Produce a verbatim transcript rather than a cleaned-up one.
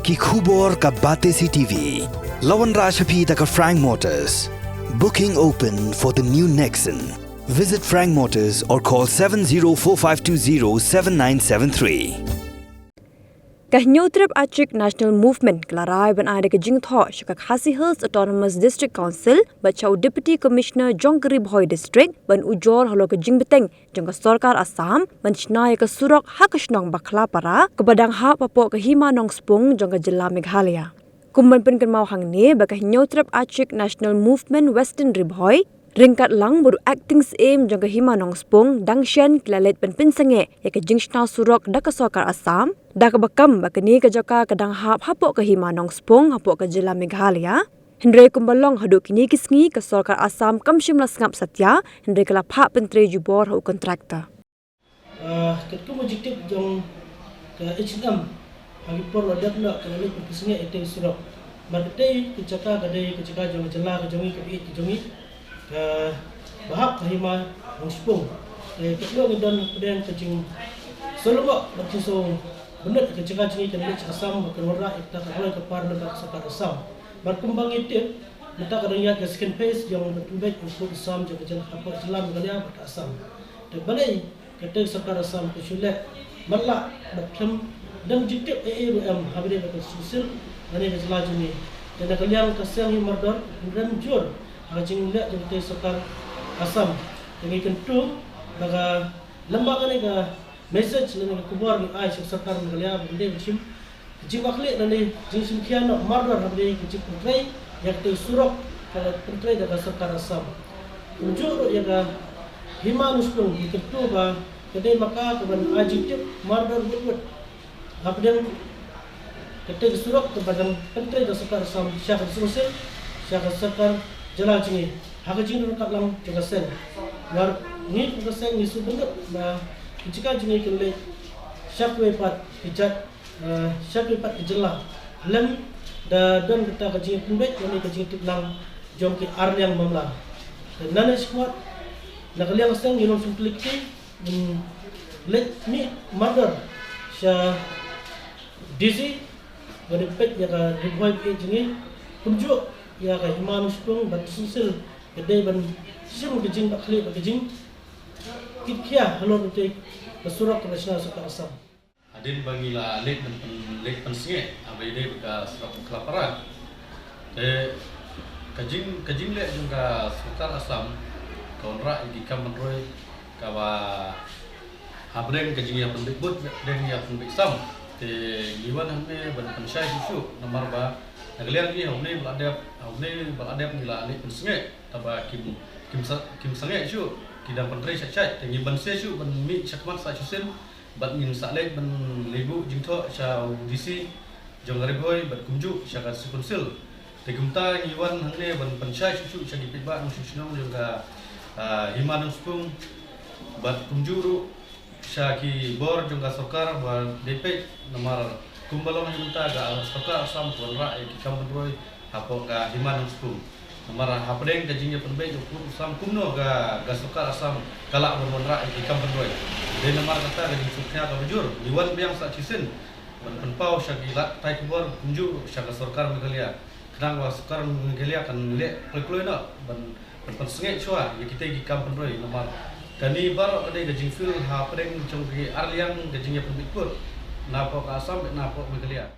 Ki khubor ka Batesi T V. La wanrah sha phi da ka Frank Motors. Booking open for the new Nexon. Visit Frank Motors or call seven zero four five two zero seven nine seven three. Ka Hynñiewtrep Achik National Movement ka la rai ban ai da ka jingthoh sha ka Khasi Hills Autonomous District Council bad sha u Deputy Commissioner jong ka Ri Bhoi District ban ujor halor ka jingbteng jong ka sorkar Assam ban shna ïa ka surok ha ka shnong Bakhlapara kaba dang hap hapoh ka Hima Nongspung jong ka jylla Meghalaya. Kum ban pynkynmaw hangne ba ka Hynñiewtrep Achik National Movement Western Ri Bhoi ryngkat lang bad u Acting Syiem jong ka Hima Nongspung, Dangshen, ki la leit ban pynsangeh ïa ka jingshna surok da ka sorkar Assam, da kaba kam ba kane ka jaka ka dang hap hapoh ka Hima Nongspung hapoh ka jylla Meghalaya. Hynrei kumba long haduh kine ki sngi ka sorkar Assam kam shym la sngap satia, hynrei ka la phah pyntrei jubor ha u kontraktor. Ah, katkum ka jingtip jong ka H and M, ha ki por la dep noh ka la leit ban pynsangeh ïa ka surok. Namar katei ka jaka ka dei ka jaka jong ka jylla ka jong ngi, ka baieit ka jong ngi, kaba hap ha Hima Nongspung. Te katno ngi don pdeng ka jingsngewlyngngoh bad jingsngewbha, ka jaka jong ngi kan leit sha Assam bad kan wanrah ïa kata ka roi ka par lyngba ka sorkar Assam. Bad kumba ngi tip, mynta ka dang ïaid ka second phase jong ka pynbeit u pud u sam jong ka jylla hapoh jylla Meghalaya bad ka Assam. Te balei katei ka sorkar Assam ka shu leh matlah bad khlem don jingtip ei ei ruh em haba ïadei bad ka Council lane ka jylla jong ngi. Te na ka liang ka seng hi mardor, hynrei mynjur ha ka jingleh jong katei ka sorkar Assam. Te ngi kyntu ba ka lem bad kane ka message lane ka khubor ngi ai sha ka sorkar Meghalaya ba ym dei ban shim ka jingbakhlieh lane jingshim khia noh mardor haba ïadei ka jingpyntrei ïa katei ka surok ka la pyntrei da ka sorkar Assam. Kumjuh ruh ïa ka Hima Nongspung, ngi kyntu ba ka dei ma ka kaban ai jingtip mardor wut wut hapdeng katei ka surok kaba dang pyntrei da ka sorkar Assam sha ka Council, sha ka sorkar jylla jong ngi, ha ka jingryngkat lang jong ka seng. Namar ngi kum ka seng ngi sngewbha ba ka jaka jong ngi kan leit sha kiwei pat ki jait, eh, sha kiwei pat ki jylla, lem da don kata ka jingpynbeit lane ka jingtip lang jong ki arliang mamla. Te nangne shakhmat na ka liang ka seng ngi long shim klik ki, mm, leit mih mardor sha D C ba dei peit ïa ka Ri Bhoi baieit jong ngi, kumjuh ïa ka Hima Nongspung bad ka Council ka dei ban shim ka jingbakhlieh bad ka jingkit khia halor katei ka surok kaba shna sorkar Assam. Hadien ba ngi la leit ban pyn-, leit pynsangeh haba ïadei bad ka surok Bakhlapara. Te ka jing, ka jingleh jong ka sorkar Assam ka wanrah ïa ki kam pynroi kaba hapdeng ka jingïapynbeit bud, hapdeng ïapynbeit sam. Te ngi wan hangne ban pynshai shuh shuh namar ba na ka liang ngi ha une ba la dep, ha une ba la dep ngi la leit pynsangeh, tangba kim, kim sa, kim sangeh shuh, ki dang pyntrei shait shait. Te ngi banse shuh ban mih shakhmat sa shisien bad ngin sa leit ban leit buh jingthoh sha u D C jong ka Ri Bhoi bad kumjuh sha ka City Council. Te kumta ngi wan hangne ban pynshai shuh shuh sha ki paidbah nongshong shnong jong ka, ah, Hima Nongspung bad kumjuh ruh sha ki bor jong ka sorkar ba dei peit, namar kumba long mynta ka sorkar Assam ka wanrah ïa ki kam pynroi hapoh ka Hima Nongspung. Namar hapdeng ka jingïapynbeit u pud u sam kumno ka, ka sorkar Assam ka lah ban wanrah ïa ki kam pynroi. Dei namar kata ka jingsngewkhia kaba jur ngi wan biang sa shisien ban pynpaw sha ki lad pathai khubor kumjuh sha ka sorkar Meghalaya, khnang ba sorkar Meghalaya kan leh kloi kloi noh ban, ban pynsangeh shuwa ïa kitei ki kam pynroi, namar kane baroh ka dei ka jingfel hapdeng jong ki arliang ka jingïapynbeit bud napoh ka Assam bad napoh Meghalaya.